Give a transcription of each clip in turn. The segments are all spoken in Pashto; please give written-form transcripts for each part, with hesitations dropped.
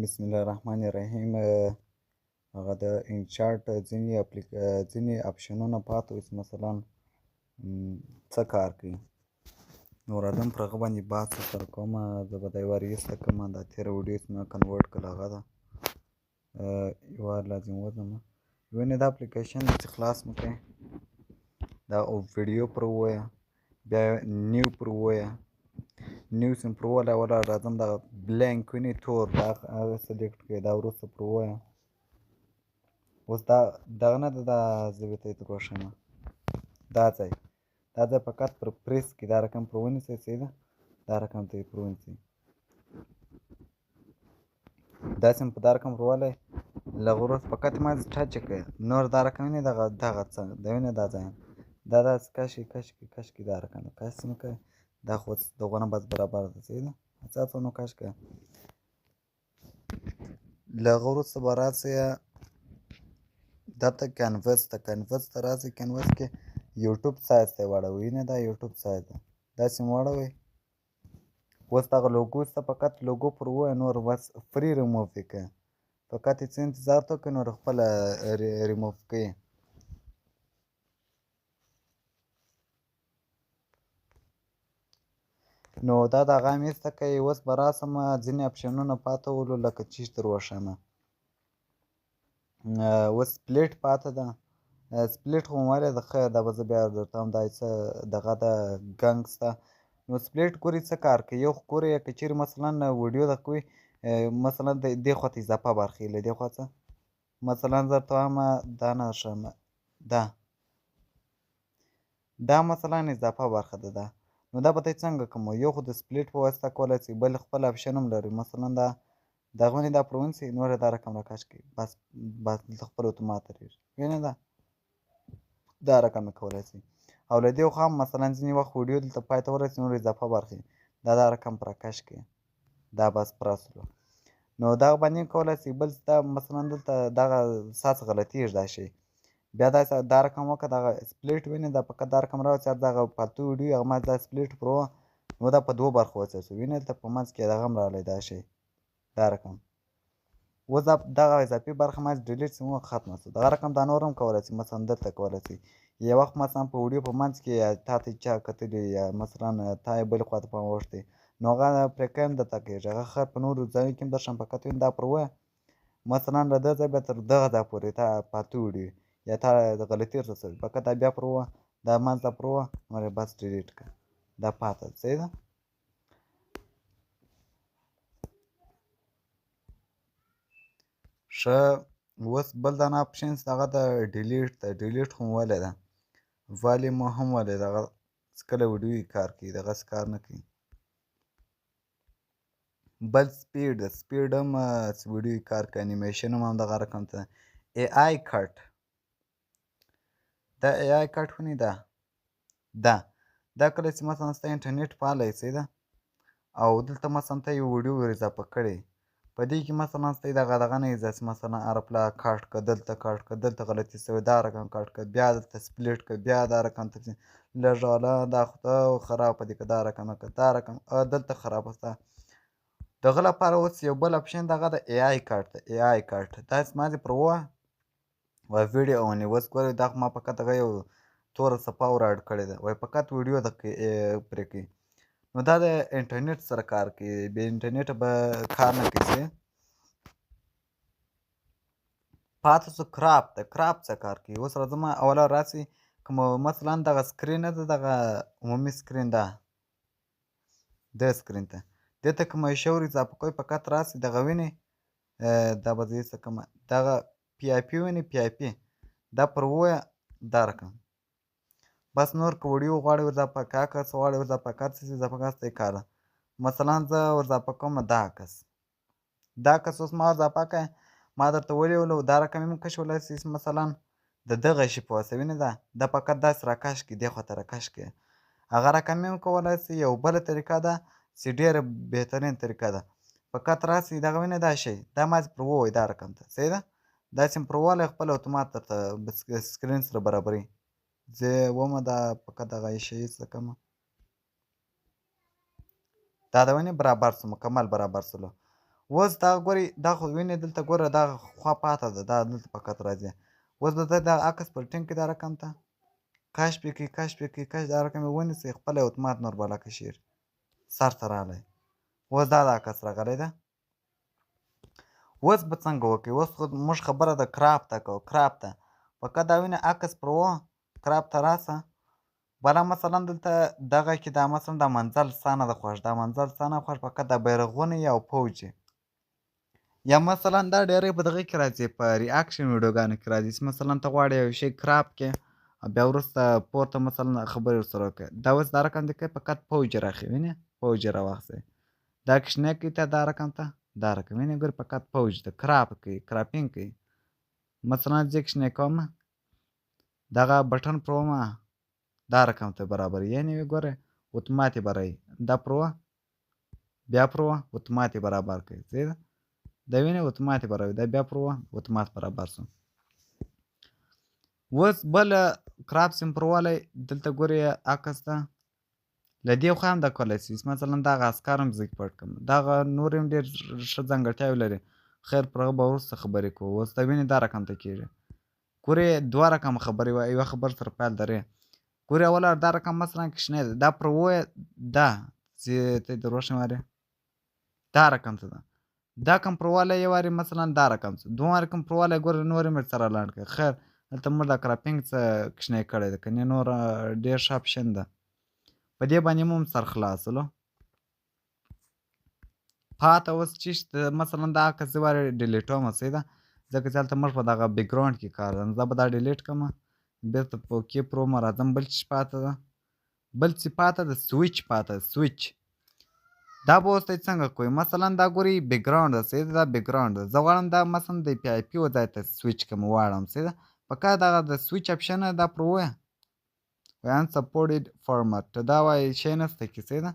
بسم الله الرحمن الرحیم. هغه د انشارټ ځینې ځینې اپشنونه پاتې وي چې مثلا څه کار کوي. نو راځم پر هغه باندې بحث سره کوم. زه به دا یوه ایسته کړم، دا تېره ویډیو چې ما convert کړله هغه ده. یو وار لازم وځم وینې دا اپلیکیشن چې خلاص مې کړی، دا ویډیو پر ووایه، بیا new پر ووایه، new سم پر ووایه. اوله راځم دغه blank وینې تور دا هغه select کړئ، دا وروسته پر ووایه. اوس دا دغه نه ده، دا زه به ته در وښیم. دا ځای فقط پر press کې دا رقم پر ونیسئ، صحیح ده، دا رقم ته یې پر ونیسئ، داسې هم په دا رقم وروالی. له وروسته فقط ما touch کړئ، نور دا رقم وینې، دغه څه د وینې دا ځای دا داسې کش کړئ، کش کړئ، کش کړئ، دا رقم کش مې کړئ. دا خو دغه نه بس برابر ده، صحیح ده، څه نو کش کړئ. له هغه وروسته به راسئ دلته canvas ته، canvas ته راسئ. canvas کې یوټیوب size ته یې واړوئ، وینئ دا یوټیوب سایز ده، داسې مې واړوئ. اوس دغه لوګو ته فقط لوګو پر ووایه، نور بس فری ریموف یې کړئ، فقط یې څه انتظار ته وکړئ، نور خپله ریموف کوي. نو دا د هغه مې ایسته کوي. اوس به راسم ځینې اپشنونه پاته ولو، لکه چیش در وښیم. اوس split پاته ده، split خو مو ویلی ده، ښه دا به زه بیا درته هم دا څه دغه ده ګنګ سته. نو split ګورئ څه کار کوي. یو خو ګورئ که چیرې مثلا ویډیو د کوي، مثلا د دې خوا ته اضافه برخې له دې خوا څه، مثلا زه درته وایم دا نه ښیم، دا مثلا اضافه برخه ده دا. نو دا به ته څنګه کوم؟ یو خو د split په واسطه کولی سي، بل خپل اپشن هم لري. مثلا دا دغه ونې دا پر ونیسئ، نور دا رقم راکش کړئ، بس بس دلته خپل اتومات تېرېږي، وینئ دا رقم یې کولی سي. او له دې خوا هم مثلا ځینې وخت ویډیو دلته پای ته ورسي، نور اضافه برخې دا دا رقم پر راکش کړئ، دا بس پرس شو. نو دغه باندې هم کولی سي. بل دا مثلا دلته دغه ساس غلطیږي دا شی، بیا دا رقم وکړه، دغه split وینې دا فقط دا رقم راوڅي، دغه پالتو ویډیو هغه ما دا split پر وه، نو دا په دوو برخو وڅڅو، وینې دلته په منځ کې دغه هم راغلی دا شی دا رقم. اوس دا دغه اضافي برخه ما delete سي، ختمه سو. دغه رقم دا نور هم کولی سي، مثلا دلته کولی سي. یو وخت مثلا په ویډیو په منځ کې یا تا ته چا کتلي یا مثلا تا یې بلې خوا ته پام اوښتی، نو هغه پرې کوي هم درته کېږي، هغه خیر په نورو ځایونو کې هم درشم. فقط وینې دا پر ووایه، مثلا له دې ځای بیا تر دغه ځای پورې تا پاتې ویډیو یا تا غلطي ورته سوې، فقط دا بیا پر ووایه، دا منځ ته پر ووایه، نور یې بس delete کړه، دا پاته صحیح ده. ښه اوس بل دانه option هغه د delete ده. delete خو مو ولې ده، والي مو هم ولې ده، هغه کله ویډیو کار کوي، دغه څه کار نه کوي. بل speed ده، speed هم ویډیو کار کوي، انیمیشن هم همدغه رقم ته. AI cut، دا AI cut ونې ده، دا دا کله چې مثلا ستا انټرنیټ فعاله یې، صحیح ده، او دلته مثلا ته یو ویډیو ور اضافه کړې، په دې کې مثلا ستا دغه دغه نه اضافه، مثلا ارپلا cut که دلته cut که دلته غلطي سوې دا رقم cut که بیا دلته split که بیا دا رقم ته لږ والا دا خو ته خرابه دي که دا رقم که دا رقم دلته خرابه ستا. دغه لپاره اوس یو بل option دغه د AI cut ده. AI cut دا ما دې پر ووایه وایي video only. اوس ګورئ دا خو ما فقط دغه یو توره صفحه ور add کړې ده، وایي فقط ویډیو د پرې کوي. نو دا د انټرنیټ سره کار کوي، بې انټرنیټه به کار نه کوي. پاتې سو crop ده، crop څه کار کوي؟ اوس راځم اوله راسي که مو مثلا دغه screen ده، دغه عمومي screen ده، د screen ته دې ته کوم شی ور اضافه کوئ، فقط راسي دغه وینې دا به زه یې څه کوم، دغه PIP وینې، PIP دا پر ووایه دا رقم بس. نور که ویډیو غواړې ور اضافه که عکس غواړې ور اضافه که هر څه اضافه که ستا یې کار ده. مثلا زه ور اضافه کوم دا عکس، دا عکس اوس ما اضافه کړی، ما درته ولیولو دا رقم یې هم کشولی سي. مثلا د دغه شي په واسطه وینې دا دا فقط داسې راکش کړي، دې خوا ته راکش کړي، هغه رقم یې هم کولی سي. یو بله طریقه ده چې ډېره بهترین طریقه ده، فقط راسي دغه وینې دا شی دا ما پر ووایي دا رقم ته صحیح ده، داسې هم پر ووالی خپل اتومات درته screen سره برابروي. زه ومه دا فقط دغه شی څه کوم، دا د ونې برابر سو، مکمل برابر سولو. اوس دا ګوري، دا خو وینې دلته ګوره، دا خوا پاته ده، دا دلته فقط راځي. اوس به دا عکس پر ټینګ کړي، دا رقم ته کش پې کوي، کش پې کوي، کش، دا رقم یې ونیسي، خپله اتومات نور بالا کشیر سر ته راغلی. اوس دا د عکس راغلی ده. اوس به څنګه وکړي؟ اوس خو موږ خبره د crop ته کوو، crop ته فقط دا وینې عکس پر و crop ته راسه. بلا مثلا دلته دغه کې دا مثلا دا منزل ستا نه ده خوښ، دا منزل ستا نه خوښ، فقط دا بیرغونه او پوج. یا مثلا دا ډېری په دغه کې راځي، په reaction ویډیوګانو کې راځي، چې مثلا ته غواړې یو شی crop کړې، بیا وروسته پورته مثلا خبرې ورسره وکړې. دا اوس دا رقم دی که فقط پوج راخي، وینې پوج راواخلي، دا کوچنی کوي ته دا رقم ته دا رقم، وینې ګورې فقط پوج ده، crop کوي، cropping کوي. مثلا زه کوچنی کوم، دغه بټن پرومه دا رقم ته برابر، یعنې ګوره اتومات یې برابروي، دا پروه بیا پروه اتومات یې برابر کوي، صحیح ده؟ دا وینې اتومات یې برابروي، دا بیا پروه اتومات برابر سو. اوس بل crop سیم پروالی دلته ګورې عکس ده، له دې خوا هم دا کولی شي، مثلا دغه عسکر هم زه پټ کړم، دغه نور هم ډېر ښه ځانګړتیاوې لري، خیر پر هغه به وروسته خبرې کوو. اوس دا وینې دا رقم ته کېږي، ګورې دوه رقم خبرې وایي، یوه خبر سره پیل درې. ګورې اوله دا رقم مثلا کوچنی ده، دا پر ووایه دا چې ته یې دروښیم وارې دا رقم ته ده، دا کم پروالی یو وارې مثلا دا رقم څه دوه وارې کم پروالی، ګوره نور یې ورسره لاړ کړه. خیر دلته موږ دا cropping څه کوچنی کړی دی، که نه نور ډېر ښه option ده. په دې باندې مو هم سر خلاص سولو. پاته اوس چې مثلا دا عکس زه وارې delete وم، صحیح ده، ځکه چې هلته موږ په دغه background کې کار ده، نو زه به دا delete کړم، بېرته په okay پرومه راځم. بل څه پاته ده؟ بل څه پاته ده؟ سویچ پاته ده. سویچ دا به اوس ته څنګه کوې؟ مثلا دا ګوري background ده، صحیح ده، دا background ده، زه غواړم دا مثلا د پی آی پی و ځای ته سویچ کړم، واړم، صحیح ده. پکار دغه د switch option دا پر ووایه، وایي unsupported format، دا وایي شی نشته کې، صحیح ده.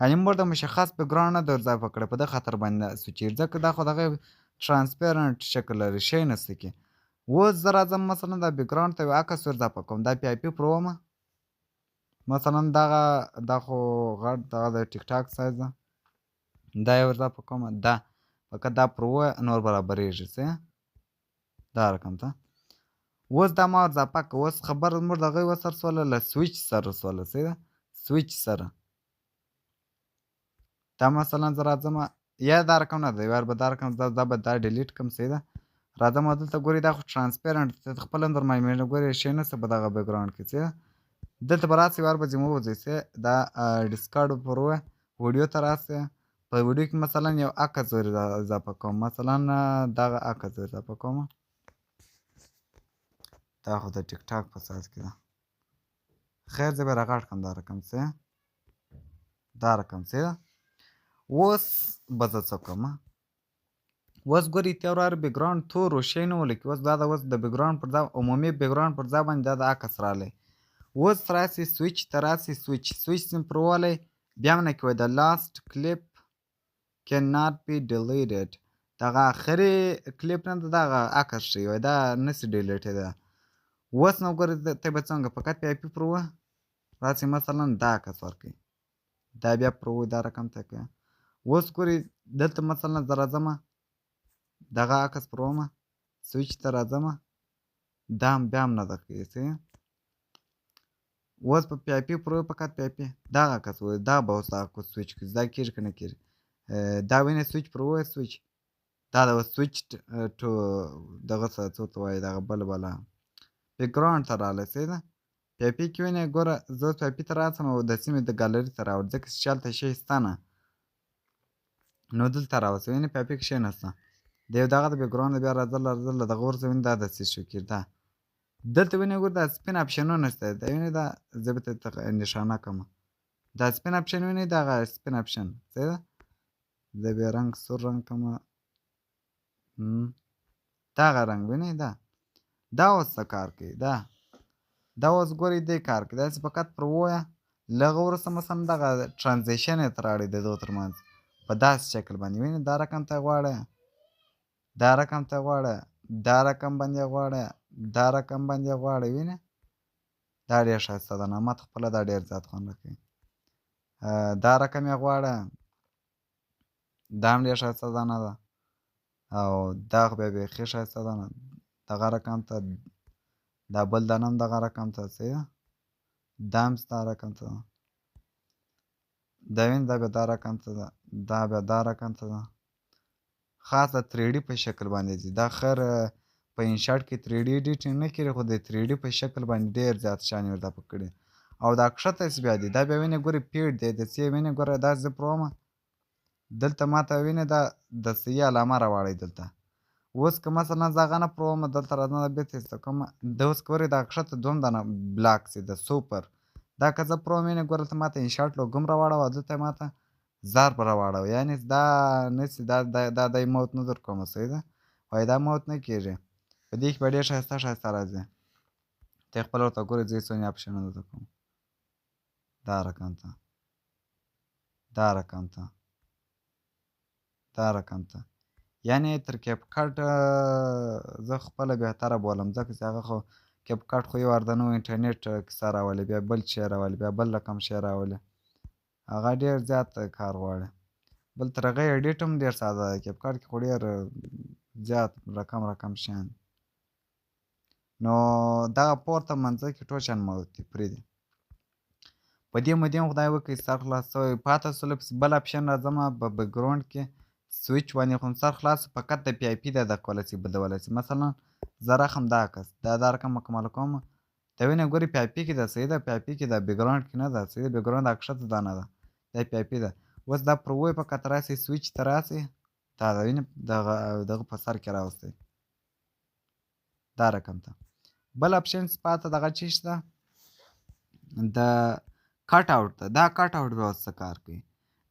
یعنې موږ د مشخص background نه در اضافه کړی، په دې خاطر باندې سویچ، ځکه دا خو دغه transparent شکل لري، شی نشته کې. اوس زه راځم مثلا دا background ته یو عکس ور اضافه کوم، دا پی آی پی پر ومه، مثلا دغه دا خو غټ دغه د ټیک ټاک سایز ده، دا یې ور اضافه کوم، دا فقط دا پر ووایه نور برابرېږي، څه دا رقم ته. اوس دا ما ور اضافه کړه. اوس خبره زموږ دغه وسره سوله، له سویچ سره سوله، صحیح ده، سویچ سره. دا مثلا زه راځم، یا دا رقم نه دی، یار به دا رقم دا به دا delete کړم، صحیح ده. راځم دلته ګورې دا خو transparent ته خپل هم در معلومېږي، ګورې شی نشته په دغه background کې، صحیح ده. دلته به راسې وار به ځې ووځئ، صحیح دا discard پر ووایه، ویډیو ته راسې، په ویډیو کې مثلا یو عکس ور اضافه کوم، مثلا دغه عکس ور اضافه کوم، دا خو د ټیک ټاک په سایز کې ده، خیر زه به راغټ کړم دا رقم، څه دا رقم، څه ده. اوس به زه څه کوم؟ اوس ګورې ته وراره background تور و شی نه ولیکي، اوس دا د اوس د background پر ځای عمومي background پر ځای باندې دا د عکس راغلی. اوس راسي سویچ ته راسي، سویچ سویچ سیم پر ووهلی، بیا هم نه کوي د last clip cannot be deleted، دغه آخري کلیپ نه ده، دغه عکس ښیي، وایي دا نسي delete ده. اوس نو ګورې ته به څنګه فقط پی آی پی پر ووهه، راسي مثلا دا عکس ورکوي، دا بیا پر ووهي دا رقم ته کوي. اوس ګورې دلته مثلا زه راځم دغه عکس پر ومه، سویچ ته راځم، دا هم بیا هم نه ده کوي، صحیح. اوس په پی آی پی پر ووهي، فقط پی آی پی دغه عکس ووهي، دا به اوس دغه عکس سویچ کړي، دا کېږي که نه کېږي؟ دا وینې سویچ پر ووهي، سویچ دا د switch to دغه څه څه ورته وایي، دغه بله بله background ته راغلی، صحیح ده. پی آی پی کې وینې ګوره زه اوس پی آی پی ته راسم او د سیمې د ګالري ته راوړم، ځکه چې هلته شی شته نه، نو دلته راوسه، وینې پی آی پی کې شی نشته. د یو دغه د background بیا راځل راځل دغه ورته وینې دا داسې شو کېږي. دا دلته وینې ګوره دا سپین option ونه شته، دا وینې دا زه به ته نشانه کړم، دا سپین option وینې دغه سپین option، صحیح ده. زه به رنګ سور رنګ کړم، دغه رنګ وینې دا دا اوس څه کار کوي، دا دا اوس ګورې دې کار کوي، داسې فقط پر ووایه، لږ وروسته مثلا دغه transition یې ته راړي د دوو ترمنځ په داسې شکل باندې، وینې دا رقم ته غواړی، دا رقم ته غواړی، دا رقم باندې غواړی، دا رقم باندې غواړی، وینې دا ډېر ښایسته ده، ما ته خپله دا ډېر زیات خوند راکوي. دا رقم یې غواړی، دا هم ډېره ښایسته دانه ده. او دا خو بیا بیخي ښایسته دانه، دغه رقم ته دا بل دانه هم دغه رقم ته، صحیح ده. دا هم ستا رقم ته ده. دا وینې دا بیا دا رقم ته ده، دا بیا دا رقم ته ده. خاص د 3D په شکل باندې ځي. دا خیر په InShot کې 3D editing نه کېږي، خو د 3D په شکل باندې ډېر زیات شیان یې ورته کړي. او دا کښته چې بیا دی، دا بیا وینې ګورې پیډ دی، د څې وینې ګوره دا زه پرومه دلته ماته وینې دا د صحیح علامه راواړی دلته. اوس که مثلا زه هغه نه پرومه دلته راځم، دا بېرته ایسته کوم. د اوس ګورې دا کښته دوم دانه بلاک سي د سوپر، دا که زه پروم وینې ګوره دلته ماته InShot لوګم راواړوه، دلته ماته ضرب راواړوه. یعنې دا نه سي دا دا دی موت نه در کومه، صحیح ده. وایي دا موت نه کېږي. په دې کې به ډېر ښایسته ښایسته راځي. ته خپله ورته ګورې، زه یې څونې اپشنونه درته کوم. دا رقم ته، دا رقم ته، دا رقم ته، یعنې تر CapCut زه خپله بهتره بولم، ځکه چې هغه خو CapCut خو یو وار د نو انټرنیټ کیسه راولي، بیا بل شی راولي، بیا بل رقم شی راولي، هغه ډېر زیات کار غواړي. بل تر هغه edit هم ډېر ساده دی. CapCut کې خو ډېر زیات رقم رقم شیان. نو دغه پورته منځ کې ټول شیان موجود دي، پرېږدي. په دې مودې هم خدای وکړي سر خلاص شوی. پاته شولو پسې بل option راځم په background کې سویچ باندې خو سر خلاص، فقط د PIP د کولی شي بدلولی شي. مثلا زه رقم دا کس دا دا رقم مکمل کوم، ته وینې ګورې PIP کې ده، صحیح ده. PIP کې ده، background کې نه ده، صحیح ده. background دا کښته دانه ده، دا PIP ده. اوس دا پر وای فقط راسي سویچ ته راسي، دا ده وینې دغه دغه په سر کې راوستی دا رقم ته. بل option چې پاته دغه چی شته د cut out ده. دا cut out بیا اوس څه کار کوي،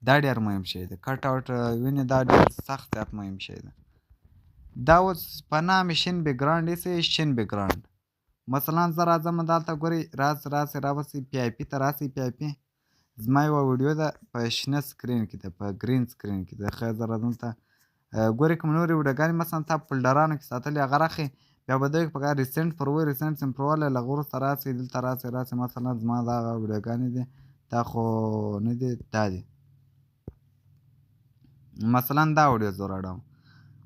دا ډېر مهم شی دی. cut out وینې دا ډېر سخت زیات مهم شی دی. دا اوس په نام شین background ایسي، شین background. مثلا زه راځم دلته ګورئ، راس راسي راوسي PIP ته راسي. PIP زما یوه ویډیو ده په شنه screen کې ده، په green screen کې ده. ښه زه راځم دلته ګورئ کوم نورې ویډیوګانې مثلا تا فولډرانو کې ساتلې هغه راخي، بیا به دوی په recent پر وای، recent سم پر واله له وروسته راسي دلته راسي راسي. مثلا زما دغه ویډیوګانې دي، دا خو نه دي، دا دي. مثلا دا ویډیو زه راوړم.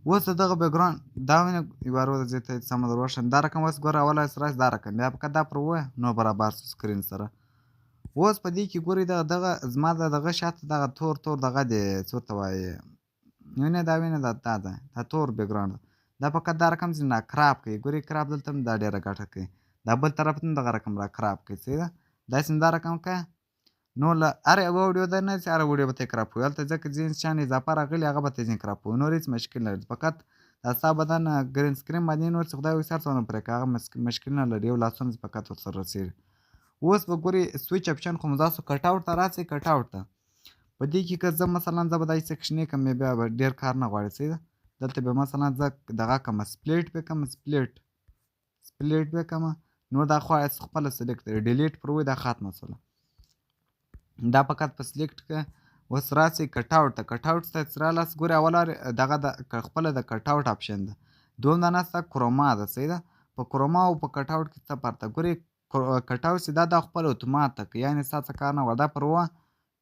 اوس دغه background دا وینې یو وار زه ته سمه در وښیم. دا رقم اوس ګوره اوله راسي دا رقم بیا فقط دا پر وایه نو برابر سو screen سره. اوس په دې کې ګورئ دغه دغه زما د دغه شاته دغه تور تور دغه دی، څه ورته وایي وینې دا وینې دا دا ده، دا تور background دا فقط دا رقم ځینې را crop کوي. ګورئ crop دلته هم دا ډېره ګټه کوي. دا بل طرف ته هم دغه رقم را crop کوي، صحیح ده. داسې هم دا رقم کوي نو له هرې یوه ویډیو ده نه چې هره ویډیو به ته crop کوي، هلته ځکه ځینې شیان اضافه راغلي هغه به ته ځینې crop کوي، نور هېڅ مشکل نه لري. فقط دا ستا بدن green screen باندې نور څه خدای وکړي هر څونه پرې که هغه مشکل نه لري، یو لاسونه فقط ورسره رسېږي. اوس به ګورئ switch option خو مو تاسو cut out ته راسئ. cut out ته په دې کې که زه مثلا زه به دا څه کښنې کړم بیا به ډېر کار نه غواړي، صحیح ده. دلته به مثلا زه دغه کړم split به کړم، split split به کړم، نور دا خو خپله select دی، delete پر وای دا ختمه شوله. دا فقط په select که اوس راسئ cut out ته. cut out ته چې رالاست ګورئ اوله دغه د خپله د cut out option ده. دویم دا ناسته chroma ده، صحیح ده. په chroma او په cut out کې څه فرق ده؟ ګورئ cut out چې دا دا خپل اتومات ده، یعنې ستا څه کار نه غواړي. دا پر وه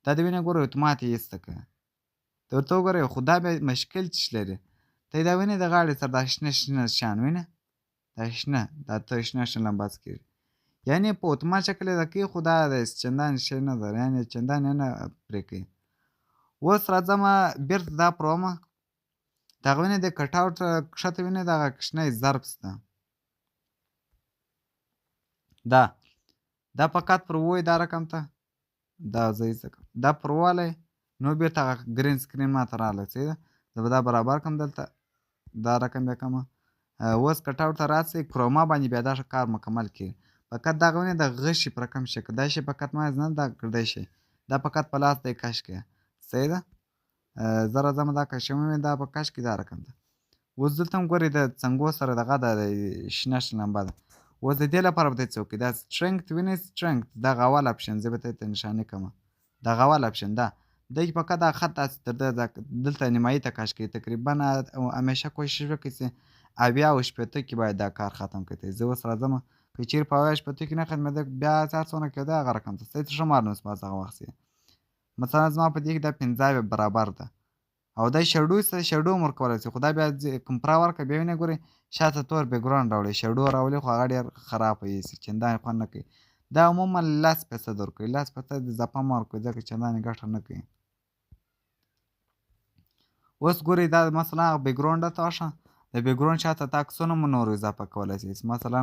دا د وینې ګورئ اتومات یې ایسته که ته ورته وګورئ، خو دا بیا مشکل څه لري؟ ته دا وینې د غاړې سره دا شنه شنه شیان وینې، دا شنه دا ته شنه شنه لمباس کېږي، یعنې په اتومات شکل یې دا کوي، خو دا د چندان شی نه ده، یعنې چندان یې نه پرې کوي. اوس راځم بېرته دا پرومه دغه وینې د cut out کښته وینې دغه کوچنی ضرب شته، دا دا فقط پر وای دا رقم ته دا زه یې څه کوم دا پر والی نو بېرته هغه green screen ماته راغلی، صحیح ده. زه به دا برابر کړم دلته دا رقم بیا کوم. اوس cut out ته راسئ chroma باندې بیا دا کار مکمل کړي. فقط دغه وینې د غشي په رقم شکل دا شی فقط ما نه دا کړی شي، دا فقط په لاس دی کش کړي، صحیح ده. زه راځم دا کشوم مې دا په کش کې دا رقم ده. اوس دلته هم ګورئ د څنګو سره دغه ده شنه شنه لمبه ده. اوس د دې لپاره به ته څه وکړې، دا strength وینې strength دغه اول option زه به ته نشانه کړم، دغه اول option ده دی کې فقط دا خط داسې تر دلته نیمایي ته کش کړي. تقریبا همیشه کوشش وکړئ چې 70 او 60 کې باید دا کار ختم کړئ. زه اوس راځم که چېرې په 70 60 کې نه ختمېده بیا هر څونه کېده هغه رقم ته ستاسو ښه معلوم شو هغه وخت. مثلا زما په دې کې دا 75 برابر ده، او دا shadow سره shadow هم ورکولی شي، خو دا بیا کوم پرا ورکړه، بیا وینې ګورې شاته تور background راوړي، shadow راولي، خو هغه ډېر خراب ایسي، چندانې خوند نه کوي. دا عموما 10% ورکوي، 10% اضافه مه ورکوي، ځکه چندانې ګټه نه کوي. اوس ګورئ دا مثلا هغه background ته ورشه، د background شاته تا عکسونه مو نور اضافه کولی شئ. مثلا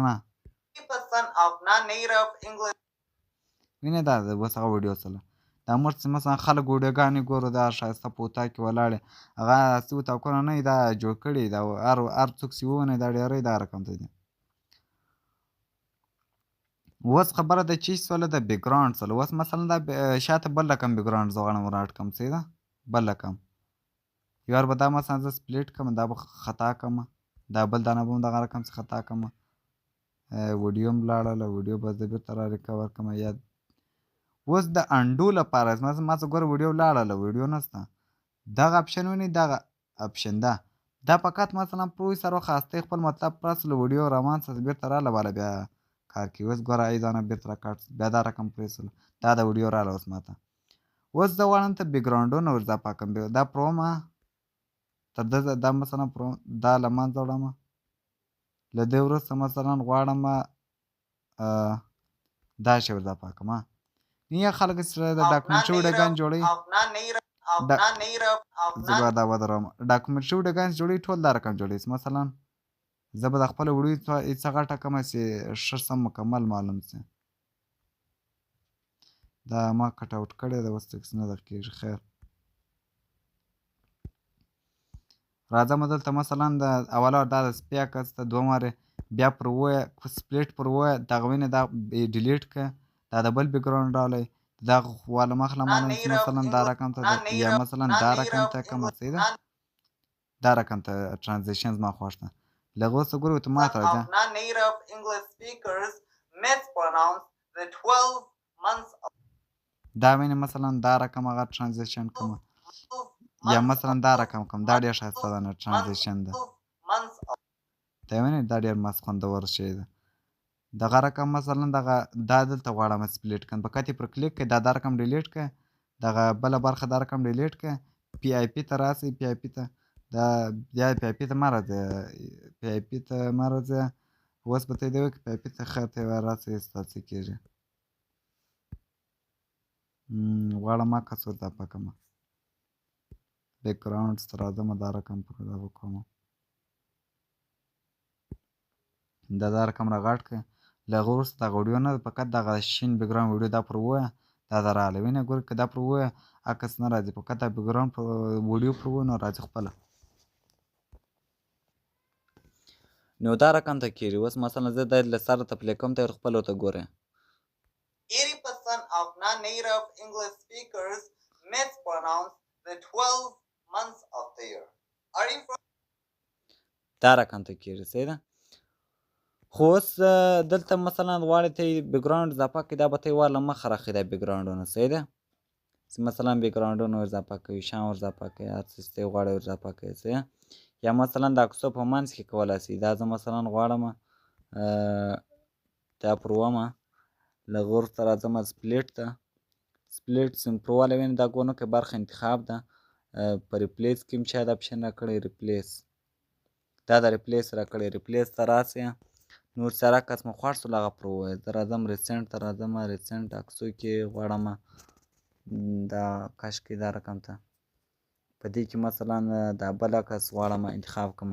وینې دا اوس هغه ویډیو څله دا موږ چې مثلا خلک ویډیوګانې ګورو، دا ښایسته په اتاق کې ولاړې، هغه هسې اتاقونه نه دا جوړ کړي، دا هر څوک چې وویني دا ډېری دا رقم ته دي. اوس خبره د چی سوله د background سوله. اوس مثلا دا شاته بل رقم background زه غواړم ور add کړم، صحیح ده، بل رقم یو وار به دا مثلا زه split کړم، دا به خطا کړم، دا بل دانه به هم دغه رقم څه خطا کړم. ویډیو هم لاړله، ویډیو به زه بېرته را recover کړم. یا اوس د undo لپاره ما څه ګوره ویډیو لاړله، ویډیو نشته، دغه option وینئ، دغه option ده، دا فقط مثلا پروی سره وخت خپل مطلب پرس له ویډیو روان سه بېرته راله باله بیا کار کوي. اوس ګوره ای ځانه بېرته را کټ، بیا دا رقم پرې سوله، دا د ویډیو راله. اوس ماته اوس زه غواړم ته background ونه ور اضافه کړم، دا پرومه تر ده دا مثلا پرو دا له منځه وړم. له دې وروسته مثلا غواړم دا شی ور اضافه کړم. نه خلک چې د documentary ویډیوګان جوړوي، زه به دا ودروم، documentary ویډیوګان جوړوي ټول دا رقم جوړوي. مثلا زه به د خپل ویډیو څه غټه کړم چې ښه سم مکمل معلوم شي. دا ما cut out کړی ده، اوس څه نه در کېږي. خیر راځم دلته مثلا د اوله دا د سپی عکس ته دوه وارې بیا پر ووایه، split پر ووایه، دغه وینې دا delete کړه، دا د بل background راولی، دا واله مخله معلوم شي. مثلا دا رقم ته یا مثلا دا رقم ته کوم، صحیح ده، دا رقم ته transition زما خوښ ده. له هغه وروسته ګورئ اتومات راځي. دا وینې مثلا دا رقم هغه transition کوم، یا مثلا دا رقم کوم، دا ډېر ښایسته ده نه transition ده، دا وینې دا ډېر مست خوندور شی ده. دغه رقم مثلا دغه دا دلته غواړم split کړم، فقط یې پر کلیک کړئ، دا رقم delete کړئ، دغه بله برخه دا رقم delete کړئ، PIP ته راسئ، PIP ته دا بیا PIP ته مه راځئ، PIP ته مه راځئ. اوس به ته دی وکړې PIP ته ښه ته راسئ، ستاسو کېږي. غواړم عکس ور اضافه کړم، background ته راځم، دا رقم پر اضافه کوم، دا رقم را غټ کړه. له هغه وروسته دغه ویډیو نه فقط دغه شین background ویډیو دا پر ووایه، دا د راغله وینې ګوره که دا پر ووایه عکس نه راځي، فقط دا background پر ویډیو پر ووایه نو راځي خپله. نو دا رقم ته کېږي. اوس مثلا زه دا له سره ته play کوم، ته خپل ورته ګورې. 80% of non-native English speakers mispronounce the 12 months of the year. Are you from دا رقم ته کېږي، صحیح ده. خو اوس دلته مثلا غواړې ته background اضافه کړې، دا به ته وار له مخه راخې دا background ونه، صحیح ده. چې مثلا background ونه ور اضافه کوي، شان ور اضافه کوي، هر څه چې ته غواړې ور اضافه کوي، صحیح. یا مثلا د عکسو په منځ کې کولی شي. دا زه مثلا غواړم دا پر ومه، له هغه وروسته راځم split ته، split سم پر واله وینې دا ګورنه که برخه انتخاب ده، په replace کې هم شاید option راکړی، replace دا د replace راکړی، replace ته راسئ. نور سره عکس مو خوښ شول هغه پر ووایه. زه راځم recent ته راځم، recent عکسو کې غواړم دا کش کړي دا رقم ته، په دې کې مثلا دا بل عکس غواړم انتخاب کړم،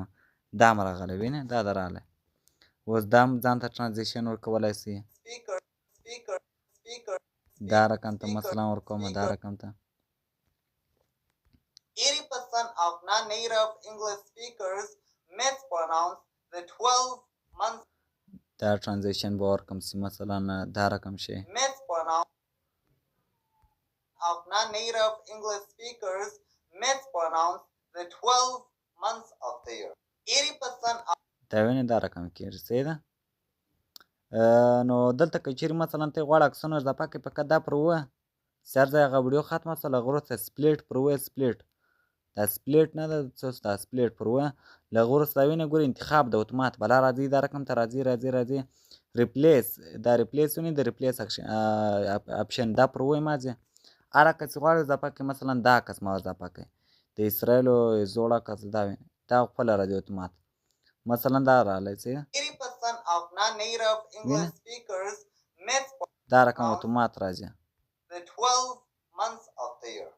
دا هم راغلی وینې، دا د راغلی. اوس دا هم ځان ته transition ورکولی شي، دا رقم ته مثلا ورکوم، دا رقم ته. 80% of non-native English speakers mispronounce the 12 months. دا transition به ورکم چې مثلا دا رقم شي. Mispronounce of non-native English speakers mispronounce the 12 months of the year. 80% of دا وینې دا رقم کېږي، صحیح ده. نو دلته که چیرې مثلا ته غواړې عکسونه اضافه کړې، فقط دا پر ووایه، چې هر ځای هغه ویډیو ختمه شوه، له هغه وروسته split پر ووایه، split دا split نه ده څه، دا split پر ووایه. له هغه وروسته دا وینې ګورې انتخاب د اتومات بلا راځي، دا رقم ته راځي راځي راځي، replace دا replace وینې، د replace option دا پر ووایه. ما ځي هر عکس چې غواړې اضافه کړې، مثلا دا عکس ما اضافه کړې، د اسرائیلو زوړ عکس دا ویني، دا خپله راځي اتومات. مثلا دا راغلی چې 80% of non-native English وینه speakers دا رقم mispronounce اتومات راځي. the 12 months of the year.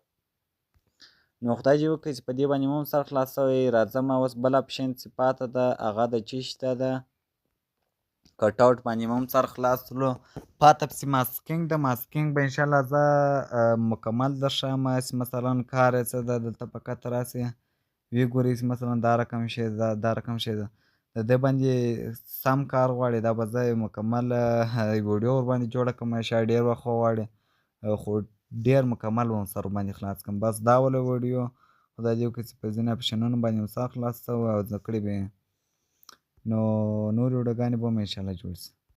نو خدای دې وکړي چې په دې باندې مو هم سر خلاص شوی. راځم اوس بل اپشن چې پاته ده هغه د چی شته ده، کټ اوټ باندې مو هم سر خلاص کړو. پاته پسې ماسکینګ ده، ماسکینګ به انشاءالله زه مکمل درښیم چې مثلا کار یې څه ده. دلته فقط راسي وی ګورئ چې مثلا دا رقم شی ده، دا رقم شی ده، د دې باندې سم کار غواړي. دا به زه یو مکمل ویډیو ورباندې جوړه کړم، شاید ډېر وخت وغواړي، خو ډېر مکمل به هم سر ورباندې خلاص کړم. بس دا وله ویډیو، خدای دې وکړي چې په ځینې اپشنونو باندې هم سر خلاص شوی او زده کړې به یې. نو نورې ویډیوګانې به هم انشاءالله جوړ شي.